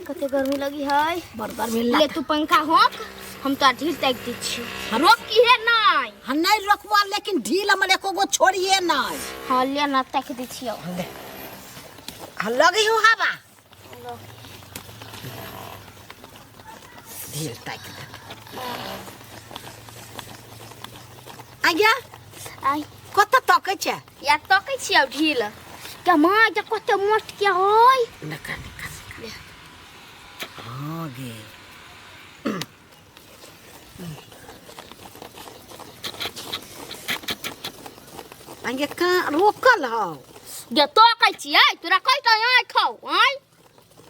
कते गर्मी लगी है। बड़ गर्मी ले लग तू पंखा होक, हम तो ढील ताकि दै छी। रोक की है नहीं? हम नहीं रोकबो, लेकिन ढील हमर एको गो छोड़िए नहीं। हाँ ले ना, ताकि दै छियौ। ले। हाँ, लगी हो हवा। ढील ताकि दे। आज्ञा आई कतऽ तकै छै? या तकै छियौ ढील। के माँ जे कते मोट के होय। नका नका। हाँ गे। आगे कहाँ रोकल हौ? गे तकै छियै, तोरा कहिटा आँखि हौ? आँय?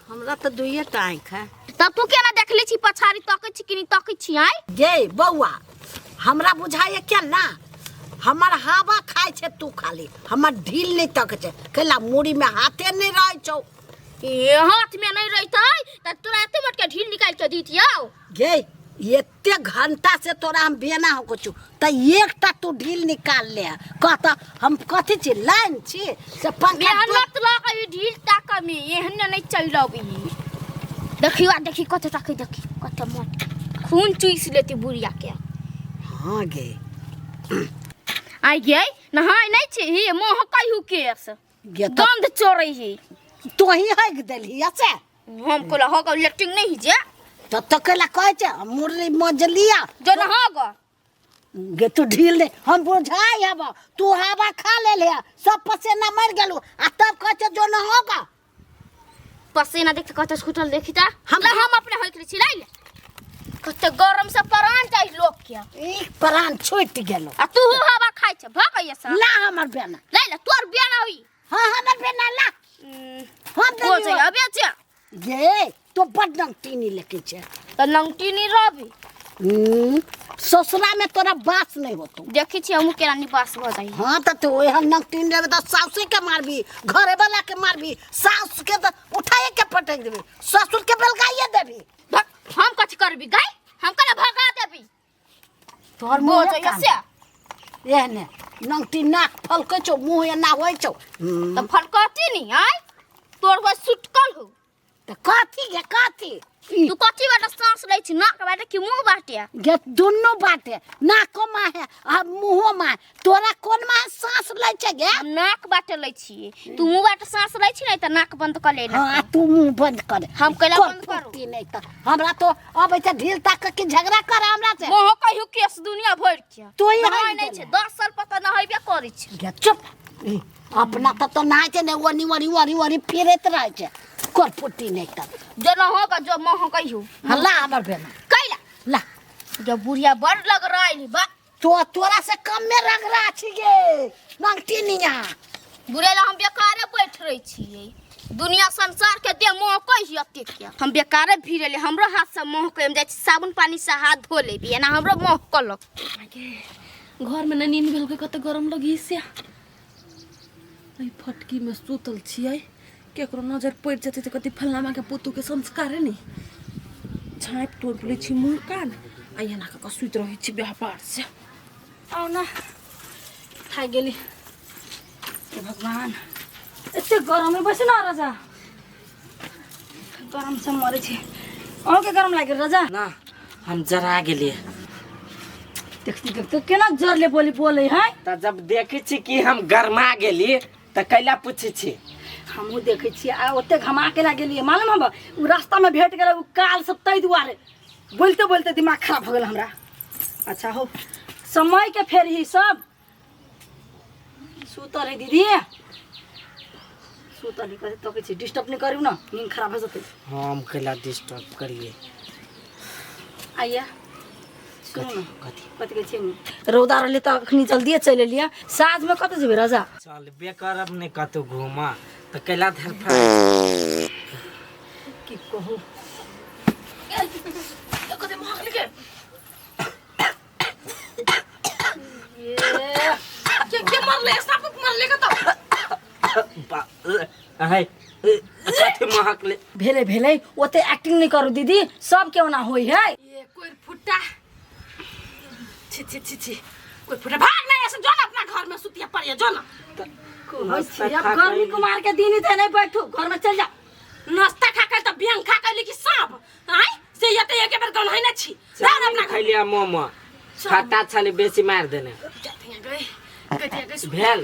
हमरा तऽ दुइये टा आँखि है। तब तू केना देखले छी पछाड़ी तकै छी कि नहि तकै छी? आँय गे बौआ, हमरा बुझाइए क्या ना हमर हवा खाइ छै तू, खाली हमर ढील नहि तकै छै। कैला मूड़ी में हाथे नहि रहै छौ। ए हाथ में नहीं रहतै त तोरा एते मोट के ढील निकाल के दितियौ। गे एते घंटा से तोरा हम बेना हो छु त एकटा तू ढील निकाल ले। कह त हम कथी छी, लाइन छी से पंखा? मेहनत लग ई ढील ताक में एहन नहीं चल रहबी। देखियो आ देखी कते ताकै, देखी कते मोट खून चूस लेती बुढ़िया के। हाँ गे। आई गे नहाय नहीं छी ही मुँह कहियो केस गे त गंध चोरै ही। तोही हगि देलही से? हम कोला हो गो लेटिंग नहीं जे। त तो कैला कहै छै हम मुरली मजलिया जो नहा गो। गे तू ढील दे, हम बुझाइ हब तू हवा खा ले ले, सब पसेना मर गेलू आ तब कहै छै जो न होगा। पसीना देख कते छूटल देखी ता हम अपने होइत छी। लाई कते गरम से प्राण जाइ लोक के। ई प्राण छूटि गेलो। आ तू हवा खाइ छ भग ये। ला हमर बेना। लाई ला तोर बेना होई। हाँ हमर बेना ला। हम हो देलियो। जाइ अबे छै। गे तो बड नंगटीनी लेके छै। त नंगटीनी रहबी। ससुरा में तोरा बास नहीं होतो। देखी छी हमहूँ केना निवास भऽ जाइ। हाँ त तू एहन नंगटीन रहबे त साउसे के मारबी, घरे वाला के मारबी, साउस के त उठाए के पटक देबी, ससुर के बेलगाइए देबी। भग, हम कथी करबी गाय? हम केना भगा देबी? तोहर हो मुँह जाइ से एहने नंगटी नाक फलकै छौ, मुँह एना होइ छौ। त फलकती नी आय तोर वो सुटकल हो। त कथी गे कथी? तू कथी बाटे सांस लै छी, नाक बाटे कि मुंह बाटे? गे दुनू बाटे, नाको मा है आ मुँहो मा है। तोरा कोन मा सांस लै छै गे? हम नाक बाटे लै छी, तू मुंह बाटे सांस लै छी। नहीं त नाक बंद कर ले। हाँ तू मुंह बंद कर। हम कैला कर बंद करू? फुर्ती नहीं त हमरा तो अबै छै ढील ताक के झगड़ा कर हमरा से। मोह कहियो केस दुनिया भर के। तू ही नहाय हगि नहीं छै देले। 10 साल पता नहेबे करै छै। गे चुप। ई, अपना त तो नहाय छै ने, ओनी ओनी ओनी ओनी फिरैत रहै छै। कर फुर्ती नहीं त जो न होगा जो मोह कहियो। हाँ, ला हमर बेना। कैला? ला। जो बुढ़िया बड़ लग रहा है बा। तो तोरा से कम में रगड़ा छी गे नंगटी निया। बुढ़े ला हम बेकारे बैठ रही छियै। दुनिया संसार के दे मोह कहियो एते के हम बेकारे भिड़ेले। हमरो हाथ से मोह के हम जाइ छी साबुन पानी से हाथ धो लेबी, एना हमरो मोह कलक। घर में नहीं नींद भेल के कते गरम लगी से। एहि फटकी में सुतल छियै, केकरो नजर पड़ि जेतै तऽ कथी फल्लामा के पुतहु के संस्कार है नि। झाँपि तोपि लै छी मुँह कान आ एना कऽ कऽ सुति रहै छी व्यापार से। आउ न, थाकि गेली। हे भगवान, एते गरम है। बैसू न राजा, गरम से मरै छी। अहूँके गरम लागि गेल राजा? ना, हम जरा गेलियै। देखते देखते केना जरले बोली बोले है। तऽ जब देखै छी कि हम गरमा गेली तऽ कैला पूछै छी? हमहूँ देखै छियै आ ओते घमा के ला गेलियै मालूम हब, उ रास्ता में भेट गेलै उ काल सब, ताहि दुआरे बोलते बोलते दिमाग खराब हो गेल हमरा। अच्छा हो, समय के फेर ही सब सुतल है दीदी, सुतल है। कथी तकै छी? डिस्टर्ब नहि करू न, नींद खराब हो जेतै। हम कैला डिस्टर्ब करिए? आइए सुनू न। कथी? कथी कहै छियै, रौदा रहलै तऽ अखनी जल्दिए चलि एलियै। साँझमे कतऽ जेबै राजा? चलबे करब ने कतौ घूमऽ तऽ कैला धरफड़ की कहू। कते महक के के के मरले? सांप मरले का तो है कथी महक ले? भेलै भेलै, ओते एक्टिंग नहि करू दीदी, सबके ओना होइ है। ये कोई फुट्टा, छी छी छी छी, कोई फुट्टा भाग नहीं ऐसे। जो ना अपना घर में सुतिया पड़िया, जो ना। कहै छी, अब गर्मी कुमार के दिन ही थे, नहीं बैठू घर में, चल जा। नाश्ता खा के तऽ बियंग खा के कि ओनहे ने छी जा ना अपना घर खैलिया मोमो खट्टा छले बेसी मार देने जाते गए कहते गए भेल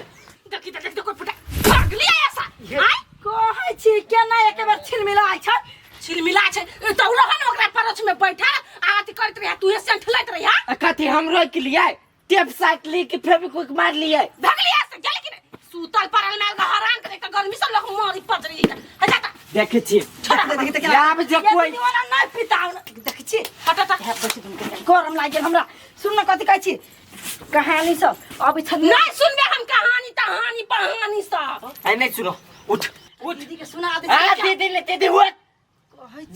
देखी देखी देखो फुटा भागली ऐसा आय कहै छी केना एक बेर छिलमिलाइ छै छिलमिला छै त उ रहन ओकरा परोछ में बैठा आ अथी करैत रहिया तू सेंठ लैत रहिया आ कथी हम रोक लियै टेप साट ली कि फेविक्विक मार लियै भागली ऐसा गेल कि नहीं सुतल पड़ल में हरान करे त गर्मी से लोग मरी पजरी है जाता देखै छी छोड़ा देखी देखी आब जे ये कोई दीदी वाला नहि पिताउ देखै छी हट हट हे बच्ची तुम के गरम लागि गेल हमरा सुन न कथी कहै छी कहानी सब अबै छथिन नहीं सुनबे हम कहानी तहानी पहानी सब ऐ नहीं सुनो उठ उठ दीदी के सुना दे आ दीदी ले दीदी उठ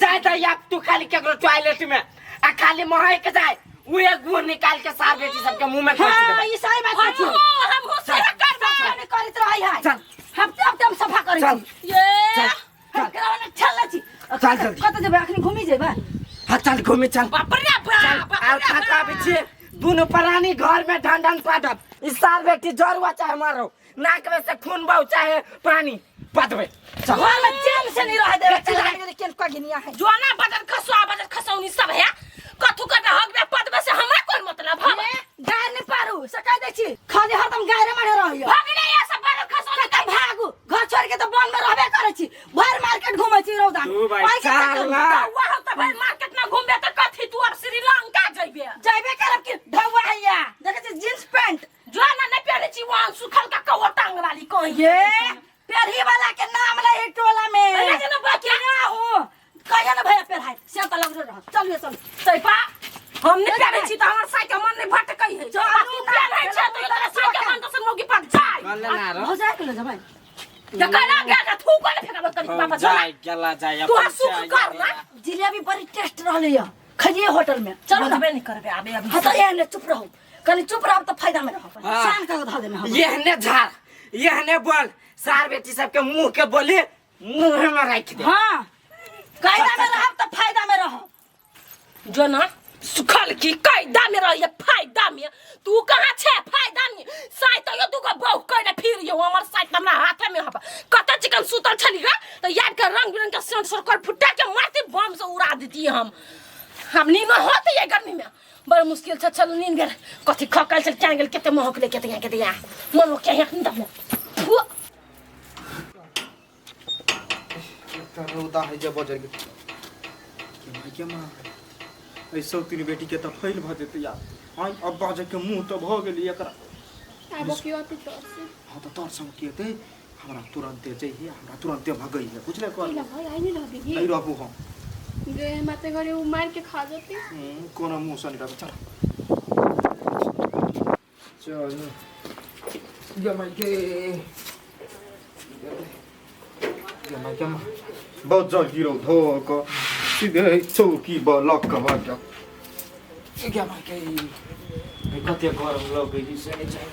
जाय त या तू खाली केकरो टॉयलेट में आ खाली मोहे के जाय उहे गुड़ निकाल के सार बेटी सबके मुंह में खोस हां देबै ई सही बात छै हम हो सही करबै नहि करैत रहै है चल। हफ्ते हफ्ते हम सफा करै चल। छी ये चल हम करावे चल छी चल जल्दी। कतऽ जेबै अखनी घुमी जेबै हाँ चल घूमे चल बाप रे बाप आर खाता आबै छी दुनू प्राणी घर में ढन ढन पाटब ई सार बेटी जरुआ चाहे मारो नाक में से खून बहू चाहे पानी पटबै चल घर में चैन से नहीं रह देबै चल गेलै केन कगिनिया है जोना बदल खसुआ बदल खसौनी सब है कथू कर हक बे पदबे से हमरा कोन मतलब हवे गाय नहीं पारू से कह दै छी खाली हरदम गायरे मारे रहैया भगले ये सब बदल खसौनी कतऽ भागू घर छोड़ के तऽ वन में रहबे करै छी भर मार्केट घूमै छी रौदा तू भाई ओहि के चाल चक्कर में ना। कौआ हम त भाई मार्केट में घूमबे त कथी तू अब श्रीलंका जइबे जइबे करब कि ढौआ हैया देखै छी जींस पैंट जोना नहीं पहने छी वहां सुखल का कौआ टांग वाली कहीं ये पेरही वाला के नाम ले ई टोला में अरे जना बाकी ना हूँ कहिया ना भैया पेरहाय से तऽ लगलो रह चलिए चल सैपा हम नहीं पहने छी त हमर साइकिल मन नहीं भटकै है चलू आ तू ना, पहने छै त तोरा साइकिल मन दोसर मौकी पर जाय चल ना रो हो जाए के ले जेबै त कहला गया का थूक ने फेंकब करी पापा चल जाय गेला जाय तू सुख कर ना जिलेबी बड़ी टेस्ट रहलै यऽ खइए होटल में चलू ना बोलबे नहीं करबे आबे अभी हाँ तऽ एहने चुप रहू कनि चुप रहब तऽ फायदा में रहब हाँ। शान कऽ धऽ देने हम एहने झाड़ एहने बोल सार बेटी सबके मुंह के बोली मुंह में राखि दे हाँ कायदा में रहब तऽ फायदा में रहब जो ना सुखल की कायदा में रहिए फायदा में तू कहाँ छे फायदा में साइ तो यो दूगो बहु कइने फिर यो हमर साइ त हमरा हाथे में हब कत चिकन सुतल छली गा तो याद कर रंग बिरंग के सेंट सरकर फुटा के मारती बम से उड़ा देती हम नींद होती है गर्मी में बड़ मुश्किल से चल नींद गेल कथी खकल चल क्या गेल केते महकले केते यहाँ केते यहाँ मन के यहाँ दबले फु एकटा रौदा है जे बजर गेल के माय के माँ एहि सौतिन बेटीके तऽ फैल भऽ जेतै यार आँय अब्बा जे के मुँह तऽ भऽ गेलै एकरा आब क्यों अति तोर से हँ तऽ तोर संग की हेतै हमरा तुरन्ते जइहे हमरा तुरन्ते भगैहे बुझले ई कहलियै ला भाई आई नहीं रहबी नहि रहबू हम गे माते घरे उ मार के खा जती कोनो मुँह सँ निकाल चल चल गे माय गे माय बहुत जल गिरौ धो कऽ सीधे चौकी बलक कऽ भऽ जाओ गे माय गे कते गरम लगै छै से नहि छै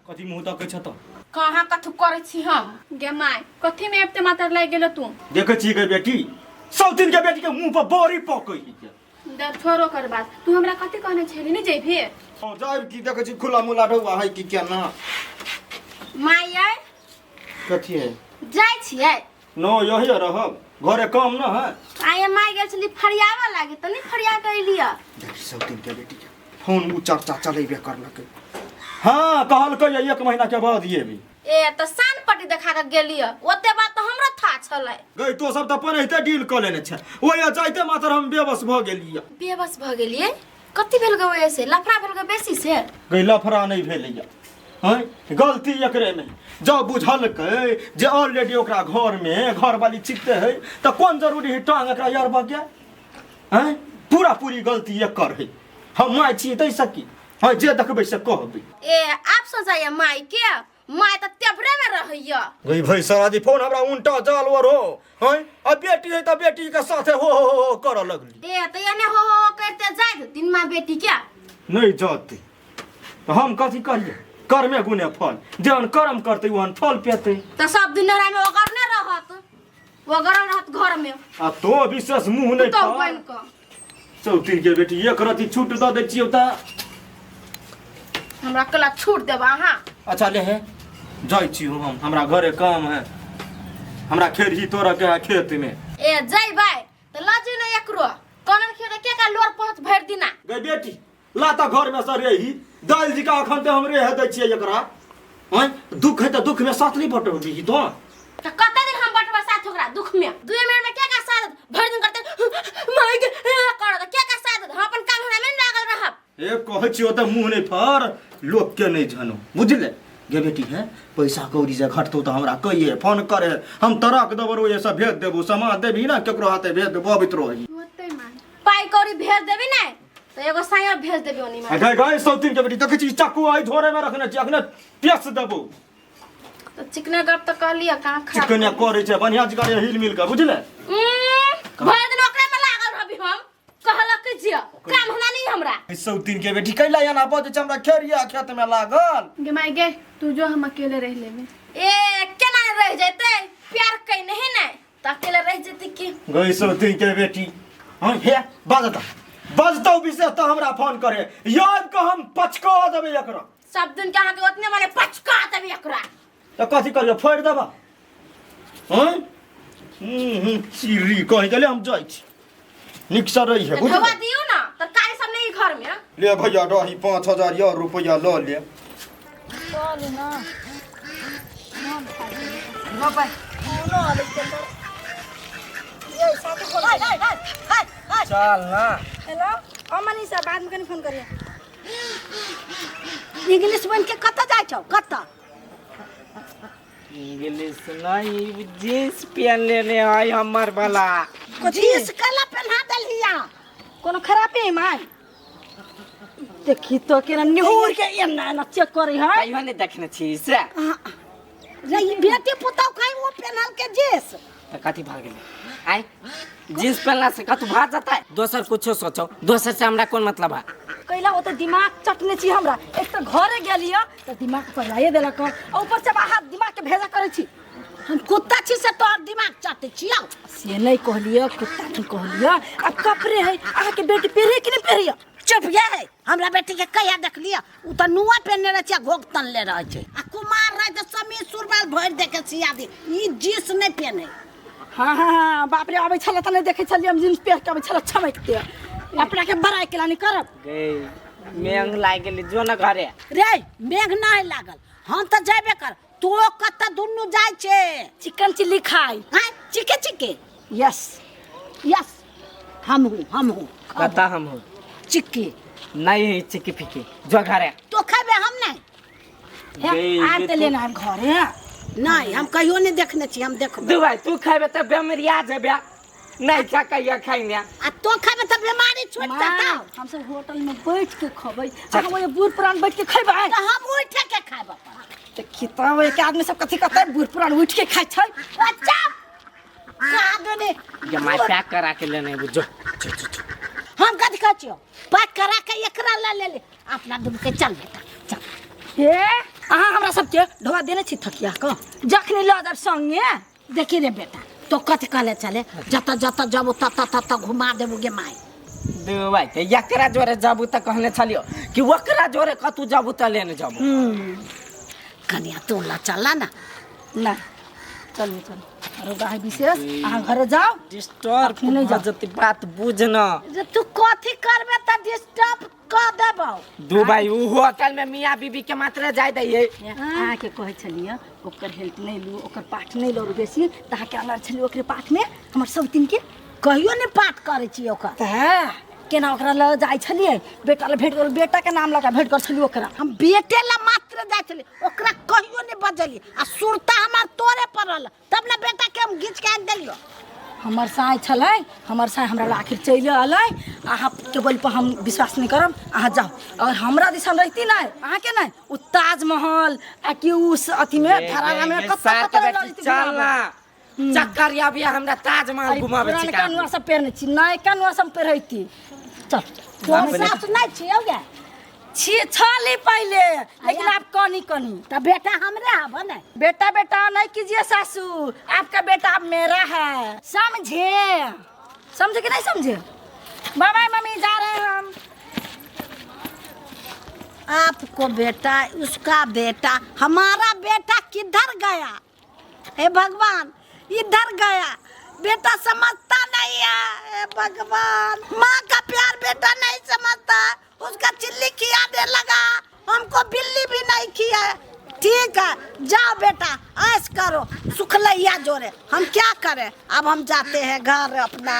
कथी मुँह तकै छ तऽ कहाँ कथू करै छी हम गे माय कथी में एते मातर लागि गेलो तू देखै छी गे बेटी सौतिन के बेटी के मुँह पर बड़ी पकै है दब छोड़ो कर बात तू हमरा कथी कहने छली नहीं जइबे हँ जायब की देखै छी खुला मुला ढौआ है कि केना माय आइ कथी है जाइ छियै नो यही रहब घरे काम न है आइ माय गेल छली फरियाबऽ लागे तऽ नहि फरिया के अयलियै देखी सौतिन के बेटी के फोन उ चर्चा चलेबे करलकै हँ कहलकै एक महीना के बाद एबी ए तऽ सान पट्टी देखा के गेलियै ओते बात तऽ हमरो था छलै गई तो सब तऽ पनहिते डील कऽ लेने छै ओहि जाइते मात्र हम बेबस भऽ गेलियै बेबस भऽ गेलियै कथी भेल गो ऐसे लफड़ा भेल गो बेसी से गई लफड़ा नहि भेलैया हँ गलती एकरेमे जब बुझलकै जे ऑलरेडी ओकरा घरमे घरवाली चिकते है तऽ कोन जरूरी है टांग एकरा यार गया हँ पूरा पूरी गलती एकर है हम माय छियै ताहि सकी हँ जे देखबै से कहबै ए आब सोचाइए माय के माय तऽ तेवरे में रहैया गई भाई सारा फोन हमरा उल्टा जाल वर हो हँ आ बेटी है तऽ बेटी के साथे हो हो हो करऽ लगली ए तऽ एने हो हो हो करते जाय दिन माँ बेटी के नहि जतै तऽ हम कथी करियै कर्मे गुणे फल जेहन कर्म करतै ओहन फल पेतै तऽ सब दिन में ओगरने रहत ओगरल रहत घर में आ तो विशेष मुँह नहि तो फाड़। बन कऽ चौथिन के बेटी एक रति छूट दऽ दै छियौ तऽ हमरा कला छूट देब अहाँ अच्छा ले हे जाइ छी हम हमरा घरे काम है हमरा खेरही तोड़ऽ के है खेत में ए जइबै तऽ लऽ जो ने एकरो कोना खेत के गई बेटी ला तऽ घर में से रेही दालि जी का अखन तऽ हम रेह दै छियै एकरा आँय दुख है तऽ दुख में साथ नहीं बटबही तो तो कते दिन हम बटवा साथ ओकरा दुख में 2 मिनट में क्या का साथ भरि दिन करते माय के कर क्या का साथ हम अपन काम हमरा में लागल रहब ए कहै छियो तऽ मुँह नहि फर लोक के नहि जानो बुझले गे बेटी है पैसा कौड़ी जे घटतौ तऽ हमरा कहिए फोन करे हम तरक देबो रोज से भेज देबो सामान देबही ना केकरो हाथे भेज देबो अबैत रही होतै माय पाई कौड़ी भेज देबी ने तो एगो साया भेज देबी ओनी में गए गए सौतीन के बेटी देखै छी चाकू आई झोरे में रखने छी अखने पेश देबो तो चिकने गप तो कहलिए कहाँ खराब चिकने करै छै बढ़िया जगह हिल मिल के बुझले भरि दिन ओकरे में लागल रहबी हम कहलक कि जिया काम होना नहीं हमरा सौतीन के बेटी कैला एना बजै छै हमरा खेरिया खेत में लागल गे माय गे तू जो हम अकेले रह लेबे ए केना रह जैते प्यार कहीं नहीं ने तो अकेले रह जैते की गई सौतीन के बेटी हाँ हे बाजता बजतौ विशेष तऽ हमरा फोन करे याद के हम पचका देबै एकरा सब दिन के अहाँ के उतने माने पचका देबी एकरा तऽ कथी करियो फोड़ि देबा हँ हूँ चिड़ी कहि देले हम जाइ छी नीक से रही है धोवा दियो ना तरकारी सब नहीं घर में ले भैया रही 5000 या रुपया लऽ ले चलू ना चल ना हेलो हाँ मनीषा बाद में कनी फोन करिए इंग्लिश बन के कतऽ जाइ छौ कतऽ इंग्लिश नहीं जींस पहन लेने है हमर वाला जींस कैला पेन्हा देलहिया कोनो खराबी है माय देखी तो केना निहुर के एना एना चेक करी है कहियो नहीं देखने छी से रे ई बेटी पुतहु कहीं वो पेन्हल के जींस तो कथी भऽ गेलै आय जींस पहनला से कतू भाग जाता है दोसर कुछो सोचो दोसर से हमरा कोन मतलब है कैला ओते दिमाग चटने छी हमरा एक तऽ घरे गेलियै तऽ दिमाग पगलाइए देलक हँ। आ ऊपर से अहाँ दिमाग के भेजा करै छी हम कुत्ता छी से तोहर दिमाग चटै छियौ से नहीं कहलियै कुत्ता नहीं कहलियै अब कपड़े है अहाँके बेटी पहिरे कि नहीं पहिरे चुप गे है हमरा बेटी के कहिया देखलियै उ तऽ नुआ पेन्हने रहै छै आ घोघ तनले रहै छै आ कुमार रहै तऽ समीर सुरबाल भरि दे के सिया दी ई जींस नहि पेन्है हाँ हाँ हाँ बाप रे आबै छलै तऽ नहि देखै छलियै हम जींस पहिर के आबै छलै छमकते अपना के बड़ाइ केला नहीं करब गे मेघ लागि गेलै जो न घरे रे मेघ नहि लागल हम तऽ जेबे कर तो कतऽ दुनू जाइ छै चिकन चिल्ली खाइ हाँ चिके चिके यस यस हमहूँ हमहूँ कतऽ हम हूँ चिक्की नहीं चिक्की फिक्की जो घरे तो खेबे हम नहीं गे, आब गे, तऽ तू- लेना आब घरे नहीं हम कहियो नहीं देखने छी हम देखबै दू भाई तू खेबे तऽ बेमरिया जेबे नहीं खा कहिया खाइने आ तो खेबे तऽ बीमारी छूट जेतौ हम सब होटल में बैठ के खबै आ हम ओए बूढ़ पुरान बैठ के खैबै तऽ हम उठे के खायब अपन तऽ खिताब एक आदमी सब कथी कहतै बूढ़ पुरान उठ के खाइ छै अच्छा कहा देने ये my pack करा के लेने जो जो जो जो हम कथी कहै छियौ पैक करा के एकरा ले ले ले अपना दुनू के चल बेटा चल हे अहाँ हमरा सबके ढोआ देने छी थकिया कऽ जखनी लऽ जाब संगे देखी रे बेटा तो कथी कहले चले जतऽ जतऽ जबो ततऽ ततऽ घुमा देबो गे माय दू भाई ते एकरा जोरे जाबू तऽ कहने छलियो कि ओकरा जोरे कतू जाबू तऽ लेने जाबू कनिया तू ला चला ना ना चलू चलू रोगा है विशेष अहाँ घरे जाओ डिस्टर्ब अखनी नहीं भऽ जेतै बात बुझ न जे तू कथी करबे तऽ डिस्टर्ब कऽ देबौ दू भाई उ होटल में मियाँ बीबी के मात्र जाय दैयै अहाँके कहै छलियै ओकर हेल्प नहि लू ओकर पाठ नहि लू बेसी तऽ अहाँके अनल छलियै ओकरे पाठमे हमर सब दिनके कहियो नहि पाठ करै छी ओकर तऽ केना ओकरा लऽ जाइ छलियै बेटा लए भेट गेल बेटाके नाम लऽ कऽ भेट गेल छलियै ओकरा हम बेटे ला मात्र जाइ छलियै ओकरा कहियो नहि बजलियै आ सुरता हमर तोरे पर रहल तब ने बेटा के हम घीच के आनि देलियो हमर साँय छलै हमर साँय हमरा लए आखिर चलि अलै अहाँके बोलपर हम विश्वास नहि करब अहाँ जाउ अगर हमरा दिसन रहिती नहि अहाँके नहि ओ ताजमहल आ कि उ अथीमे धरारामे कतऽ कतऽ लऽ जैती चल घुमाबऽ। ना चक्कर आबिया हमरा ताजमहल घुमाबै छी पुरनका नुआ सब पहिरने छी नयका नुआ सब पहिरैती चल तोहर सास नहि छियौ गे छी छली पहिले लेकिन आप कनी कनी तऽ बेटा हमरे हब ने बेटा बेटा नहीं कीजिए सासू आपका बेटा अब मेरा है समझे समझे कि नहीं समझे बाय बाय मम्मी जा रहे हैं हम आपको बेटा उसका बेटा हमारा बेटा किधर गया हे भगवान इधर गया बेटा समझता नहीं है हे भगवान माँ का प्यार बेटा नहीं समझता ठीक है, जाओ बेटा, ऐश करो सुखलैया जोरे। हम क्या करें, अब हम जाते हैं घर अपना।